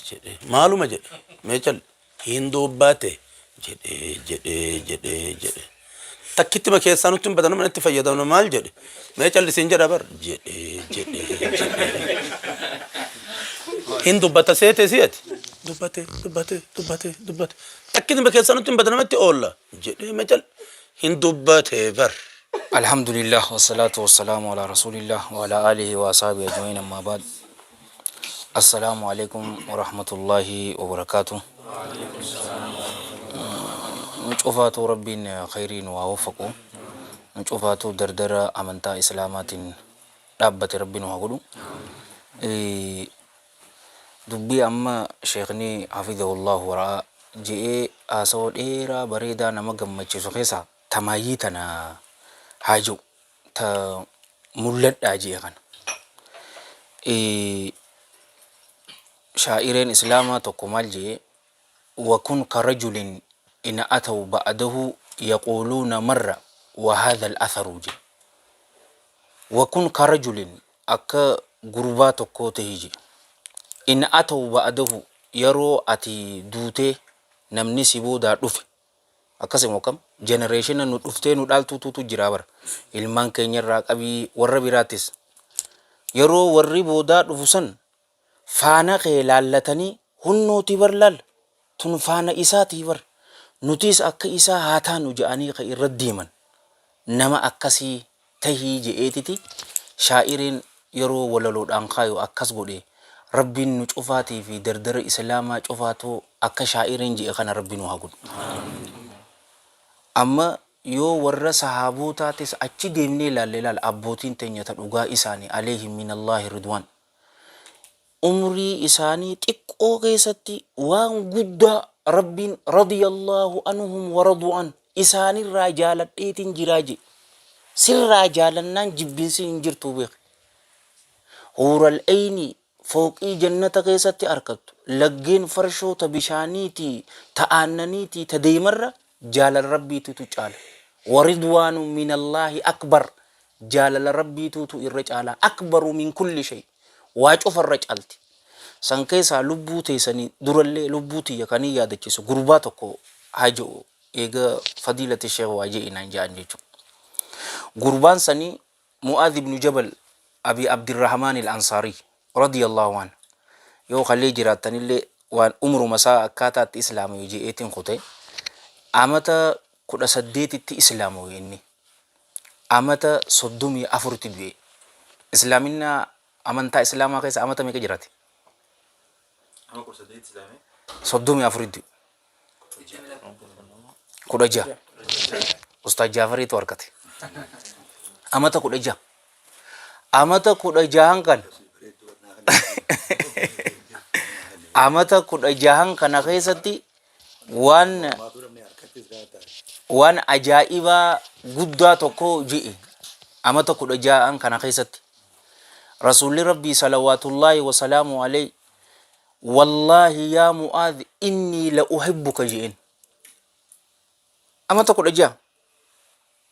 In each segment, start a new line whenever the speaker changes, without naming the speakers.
jedhe maaluma jedhe mee cal hin dubbate jedhee jedhee jedhee jedhe takkittima keessaa nutti hin badanu manatti fayyadamna maal jedhe mee callisiin jedha bar jedhee jedhee jedhee hin dubbata seete si'ati dubbate dubbate dubbate dubbate takkittima keessaa nutti hin badanu manatti oolla jedhee mee cal hin dubbate bar.
Alhamdulillah wassalatu wassalamu ala rasulillah wa ala alihi wa ashabihi ajma'in amma ba'd. Assalaamu alaikum wa rahmatullahi wa barakaatuh. Nu cufaatu Rabbiin khayrii nu haa waffaqu. Nu cufaatu dardara amantaa Islaamaatiin dhaabbate Rabbi nu haa godhu. Dubbii amma sheekhni hafidhahullahu wara'aa je'ee haasawa dheeraa bareedaa nama gammachiisu keessaa tamaayyii tana haa je'u ta mulladhaa je'e kana. Shaa'ireen Islaamaa tokko maal je'e wakun ka rajulin in ataw ba'dahu yaquuluuna marra wa haadha al-atharu je'e. Wakun ka rajulin akka gurbaa tokkoo tahi je'e. In ataw ba'dahu yeroo ati duutee namni si boodaa dhufe Akkasi moo akkam? Generationa nu dhuftee nu dhaaltuutuutu jiraa bara. Ilmaan keenya irraa qabii warra biraattis. Yeroo warri boodaa dhufu san faana kee laallatanii hunnootii bar laal tun faana isaatii bar nutiis akka isaa haa taanu ja'anii ka irra deeman nama akkasii tahii je'eetiti shaa'iriin yeroo walaloodhaan kaayu akkas godhe Rabbiin nu cufaatii fi dardara islaamaa cufaatuu akka shaa'iriin je'e kana Rabbi nu haa godhu. Amma yoo warra sahaabotaatis achi deemnee ilaalle ilaal abbootiin teenya ta dhugaa isaani aleeyhim minallaahi ridwaan umrii isaanii xiqqoo keessatti waan guddaa Rabbiin radiyallaahu anhum wa raduu an isaanirraa jaaladheetiin jiraa jedhe. Sirraa jaalannaan jibbinsi hin jirtuu beeki. Huural eynii fooqii jannata keessatti arkattu laggeen farshoo ta bishaaniitii ta aannaniitii ta deemarra jaalala Rabbiitutu caala. Waridwaanu minallaahi akbar jaalala Rabbiitutu irra caala akbaru min kulli shay. Waa cufa irra caalti. San keessaa lubbuu teessanii durallee lubbuu tiyya kaniin yaadachiisu gurbaa tokko haa je'u eega fadiilati sheekh waa je'i naan je'an jechuudha. Gurbaan sanii Mu'aadh ibnu Jabal Abi Abdirrahmaan al-Ansaarii radiyallahu anhu yoo kalee jiraattanillee waan umruma isaa akkaataa itti islaamawe je'eetiin kute amata 18tti islaamawe inni. Amata 34tti du'e. Islaaminaa amantaa Islaamaa keessa amata meeqa jiraate?
Ama 18 islaame.
34tti du'e. 16. Ustaaz Jaafariitu harkate. Amata 16. Amata 16n kana amata 16n kana keessatti waan waan ajaa'ibaa guddaa tokko ji'i amata 16n kana keessatti rasuulli rabbii salawaatullaahi wasalaamu alayhi wallaahi yaa mu'aadh innii la uhibbuka ji'in amata 16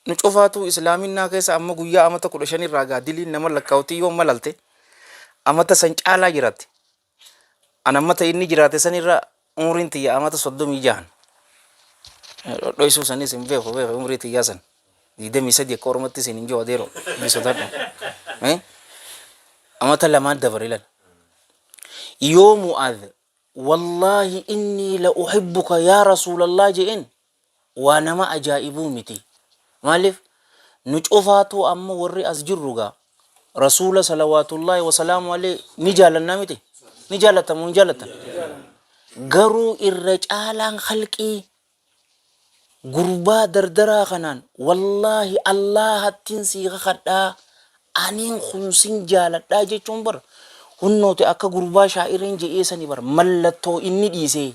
nu cufaatuu islaaminaa keessa amma guyyaa amata 15 irraa gaa diliin nama lakkaawtii yoo malalte amata san caalaa jiraatti An amata inni jiraate sanirra umriin tiyya amata 36n. Dhodhoysuu sanis hin beeku beeku umrii tiyyaa san. 23 akka ormatti isin hin jiru adeero. Ni sodaadhu. Eh? Amata lamaan dabare lal. Yoo Mu'aadh wallaahi innii la uhibbuka yaa rasuulallah je'een waa nama ajaa'ibuu miti. Maaliif nu cufaatuu amma warri as jirru gaa Rasuula salawaatullaahi wasalaamu alayhi ni jaalannaa miti? Ni jaalatan moo hin jaalatan? Garuu irra caalaan khalqii gurbaa dardaraa kanaan wallaahi Allaahattiin sii kakadhaa aniin kun sin jaaladhaa jechuun bar hunnooti akka gurbaa shaa'iriin je'ee sani bar mallattoo inni dhiisee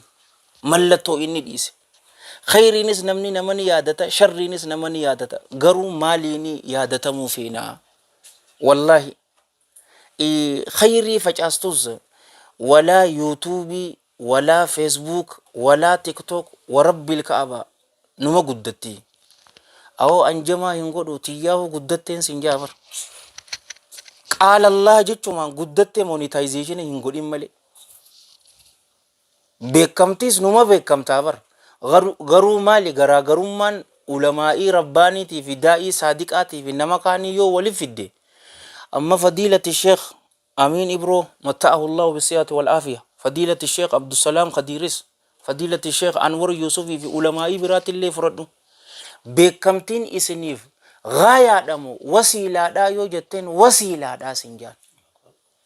mallattoo inni dhiise. Khayriinis namni nama ni yaadata, sharriinis nama ni yaadata. Garuu maaliini yaadatamuu feena? Wallaahi khayrii facaastus walaa yuutuubii, walaa feesbuuk, walaa tiktook, warabbil ka'aba numa guddatti. Awoo an jamaa hin godhu tiyyaahu guddatteen sin jaa bar. Qaala Allah jechumaan guddattee monetization hin godhin malee. Beekkamtiis numa beekkamtaa bar. Garuu maali garaagarummaan ulamaa'ii rabbaaniitii fi daa'ii saadiqaatii fi nama kaanii yoo wali fidde amma fadiilati sheekh Amiin Ibroo matta'ahu Allahu bissihati wal aafiya fadiilati sheekh Abdusalaam Kadiiris fadiilati sheekh Anwar Yuusufii fi ulamaa'ii biraatillee fudhadhu beekkamtiin isiniif gaayaadha moo wasiilaadhaa yoo jetteen wasiilaadhaa sin jaan.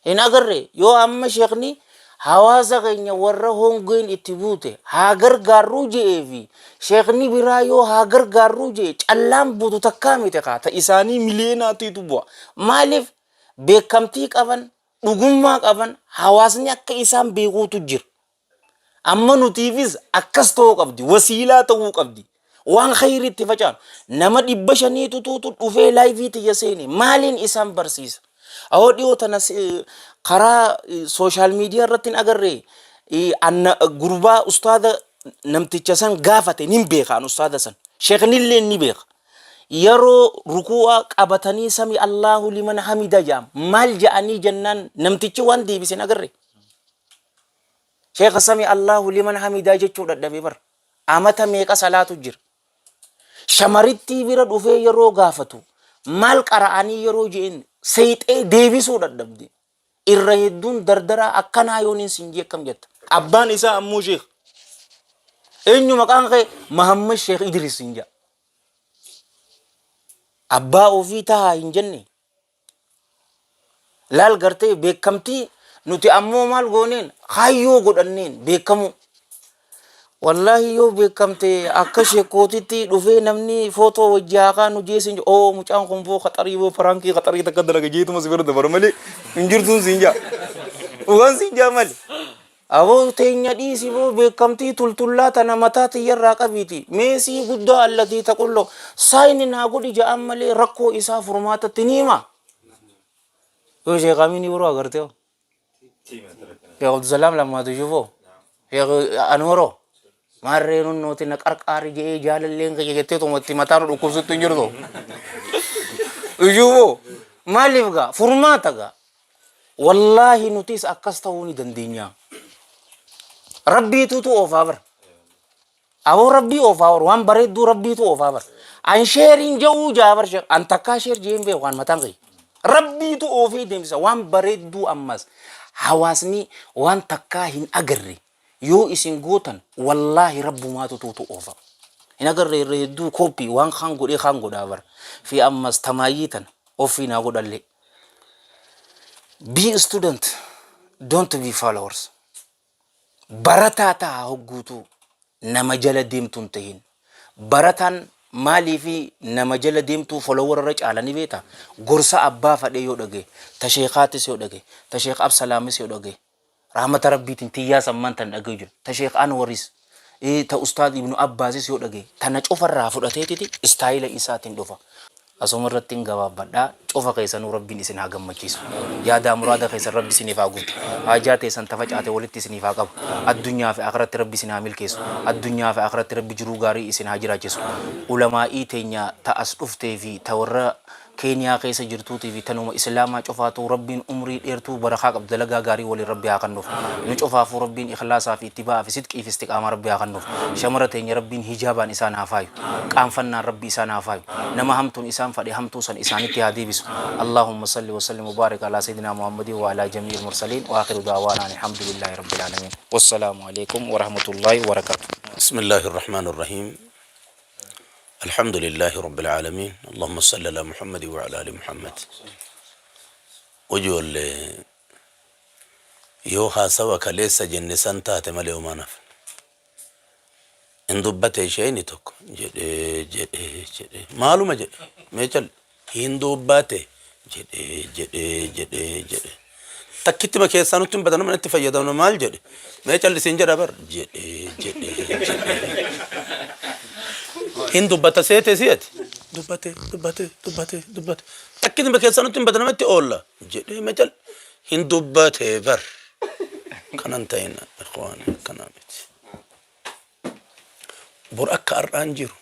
Hin agarree? Yoo amma sheekni hawaasa keenya warra hongeen itti buute haa gargaarruu je'ee fi sheekni biraa yoo haa gargaarruu je'e callaan buutu takkaa miti kaa ta isaanii miliyeenaatiitu bu'a. Maaliif beekamtii qaban, dhugummaa qaban, hawaasni akka isaan beekuutu jira. Amma nutiifis akkas ta'uu qabdi. Wasiilaa ta'uu qabdi. Waan khayrii itti facaanu. Nama 500tu tuutu dhufee laayivii tiyya seene. Maaliin isaan barsiisa? Awoo dhiyoo tana karaa sooshaal miidiyaa irratti hin agarree anna gurbaa ustaada namticha san gaafate nin beeka an ustaada san. Sheeknillee ni beeka. Yeroo rukuu'a qabatanii sami Allahu liman hamida jedham. Maal jedhanii jennaan namtichi waan deebise hin agarree. Sheekha sami Allahu liman hamidaa jechuu dhadhabe bar. Amata meeqa salaatu jira. Shamarittii bira dhufee yeroo gaafatu maal qara'anii yeroo je'en seexee deebisuu dhadhabde. Irra hedduun dardaraa akkanaa yoon hin siin jee akkam jetta. Abbaan isaa ammoo sheekh. Eenyu maqaan kee Mahammad Sheekh Idris siin jedha. Abbaa ofii tahaa hin jenne. Laal gartee beekamtii nuti ammoo maal gooneen kaayyoo godhanneen beekamuu. Wallaahi yoo beekamte akka sheekootitti dhufee namni footoo wajji haa kaanu jee siin oo mucaan kun boo qaxarii boo paraankii qaxarii takka dalaga jeetuma si bira dabara malee hin jirtuun siin jaa. Dhugaan siin jaa malee. Aboo teenya dhiisi boo beekamtii tultullaa tana mataa tiyyarraa qabiiti. Meesii guddaa allatii taqullo saayini naa godhi ja'an malee rakkoo isaa furmaatatti ni hima. Yoo Sheekh Amiin Ibroo agartee hoo? Sheekh Abdusalaam Lammaatu Shufoo? Sheekh Anwaroo? Maarree nunnooti na qarqaari je'ee jaalalleen kiyya jettee tumatti mataa nu dhukkubsutti hin jirtu. Shufoo? Maaliif gaa? Furmaata gaa. Wallaahi nutis akkas ta'uu ni dandeenya. Rabbiitutu oofaa bara. Aboo rabbii oofaa bara. Waan bareedduu rabbiitu oofaa bara. An sheeriin ja'uu jaa bar sheekh. An takkaa sheer jeen beeku an mataan kiyya. Rabbiitu oofee deemsisa. Waan bareedduu ammas hawaasni waan takkaa hin agarre yoo isin gootan wallaahi rabbumaatu tuutu oofa. Hin agarre irra hedduu kooppii waan kaan godhee kaan godhaa bara. Fi ammas tamaayyii tana offii naa godhallee. Be student, don't be followers. Barataa ta'a hogguutuu nama jala deemtu hin tahin. Barataan maaliifi nama jala deemtuu follower irra caala ni beekta? Gorsa abbaa fadhee yoo dhagaye, ta sheekaatis yoo dhagaye, ta sheek Absalaamis yoo dhagaye, rahmata Rabbiitiin tiyyaas ammaan tan dhagayu jira. Ta sheek Anwaris, ta Ustaaz Ibnu Abbaasis yoo dhagaye, tana cufarraa fudhateetiti istaayila isaatiin dhufa. Asuma irrattin gabaabbadha. Cufa keessanuu Rabbiin isin haa gammachiisu. Yaadaa muraada keessan Rabbi isiniif haa guutu. Haajaa teessan ta facaate walitti isiniif haa qabu. Addunyaa fi aakiratti Rabbi isin haa milkeessu. Addunyaa fi aakiratti Rabbi jiruu gaarii isin haa jiraachisu. Ulamaa'ii teenya ta as dhuftee fi ta warra Keeniyaa keessa jirtuutii fi tanuma Islaamaa cufaatuu Rabbiin umrii dheertuu barakaa qabdu dalagaa gaarii waliin Rabbi haa kannuuf. Nu cufaafuu Rabbiin ikhlaasaa fi ittiba'aa fi sidqii fi istiqaamaa Rabbi haa kannuuf. Shamara teenya Rabbiin hijaabaan isaan haa faayu. Qaanfannaan Rabbi isaan haa faayu. Nama hamtuun isaan fadhe hamtuu san isaanitti haa deebisu. Allaahumma salli wa sallim wa baarik alaa sayyidinaa Muhammadin wa alaa jamii'il mursaliin wa aakhiru da'waanaa anil hamdulillaahi rabbil aalamiin. Wassalaamu aleykum wa rahmatullaahi wa barakaatuh.
Bismillaahi Rahmaani Rahiim Alhamdulillaahi Rabbil Aalamiin Allahumma salli alaa Muhammadin wa alaa ali Muhammad. Ijoollee yoo haasawa kaleessa jenne san taate malee homaa hin hafne. In dubbate isheen tokko jedhee jedhee jedhee maaluma jedhe mee cal hin dubbate jedhee jedhee jedhee jedhee takkittima keessaa nutti hin batanuma itti fayyadamna maal jedhe mee callisiin jedha bar jedhee jedhee jedhee hin dubbata seete si'ati dubbate dubbate dubbate dubbate takkittima keessaa nutti hin batanuma itti oolla jedhee mee cal hin dubbate bar kanan ta'in ikhwaani akkanaa miti. Bor akka har'aan jiru.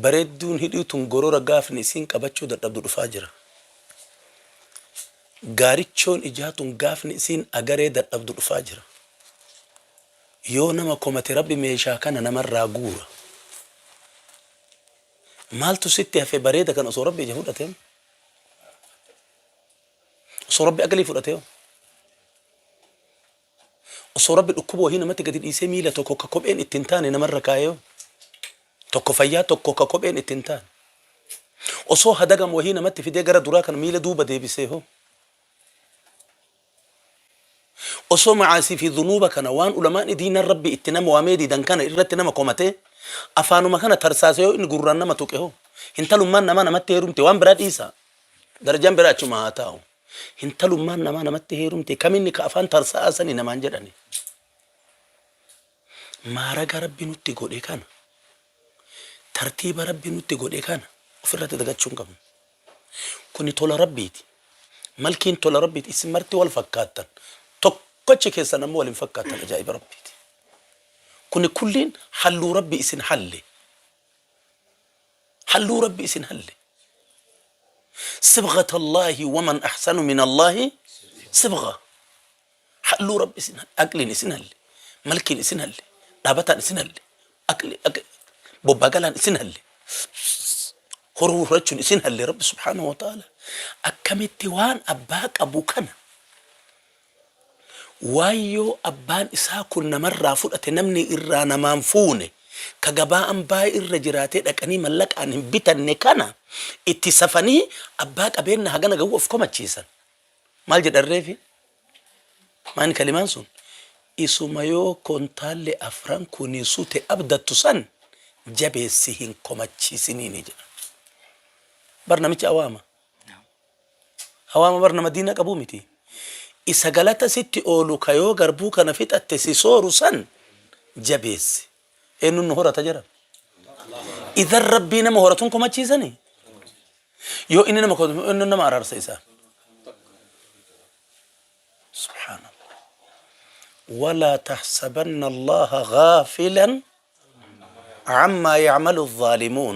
Bareedduun hidhii tun gorora gaafni isiin qabachuu dadhabdu dhufaa jira. Gaarichoon ijaa tun gaafni isiin agaree dadhabdu dhufaa jira. Yoo nama komate Rabbi meeshaa kana namarraa guura. Maaltu sitti hafe bareeda kan osoo Rabbi ija fudhatee? Osoo Rabbi aqlii fudhatee? Osoo Rabbi dhukkuba wahii namatti gadi dhiisee miila tokko ka kopheen itti hin taane namarra kaayee? Tokko fayyaa tokko ka kopheen itti hin taane. Osoo hadagam wahii namatti fidee gara duraa kana miila duuba deebisee hoo? Osoo macaasii fi dhunuuba kana waan ulamaan diinan Rabbi itti nama waamee didan kana irratti nama komatee afaanuma kana tarsaasee yoo inni gurraan nama tuqe hoo? Hintalummaan namaa namatti heerumte waan biraa dhiisa. Darajaan biraa achuma haa taa'u. Hintalummaan namaa namatti heerumte kaminni ka afaan tarsa'aa sani namaan jedhani. Maaraga Rabbi nutti godhe kana tartiiba Rabbi nutti godhe kana ofirratti dagachuu hin qabnu. Kuni tola Rabbiiti. Malkiin tola Rabbiiti. Isin marti wal fakkaattan. Tokkochi keessan ammoo wal hin fakkaattan ajaa'iba Rabbiiti. Kuni kulliin halluu Rabbi isin halle. Halluu Rabbi isin halle. Sibghat Allaahi waman ahsanu min Allaahi sibgha. Halluu Rabbi isin halle. Aqliin isin halle. Malkiin isin halle. Dhaabataan isin halle. Aqli, aqli, bobbaa galaan isin halle. Horuu horachuun isin halle Rabbi subhaanahu wa ta'ala. Akkamitti waan abbaa qabu kana waan yoo abbaan isaa kun namarraa fudhate namni irraa namaan fuune ka gabaa ambaa irra jiraatee dhaqanii mallaqaan hin bitanne kana itti safanii abbaa qabeenna hagana gahuu of komachiisan. Maal jedhan reefi? Maani kalimaan sun? Isuma yoo kontaalli afran kuni sute abdattu san jabeessi hin komachiisiniini jedha. Bar namichi awaama. Awaama bar nama diina qabuu miti. Isa galata sitti oolu ka yoo garbuu kana fixatte si sooru san jabeessi. Eenyuun nu horata jedhan? Idan Rabbii nama horatun komachiisanii? Yoo inni nama komatu eenyuun nama araarsa isaa? Subhaanallah. Walaa tahsabanna Allaha gaafilan ammaa ya'malu zaalimuun.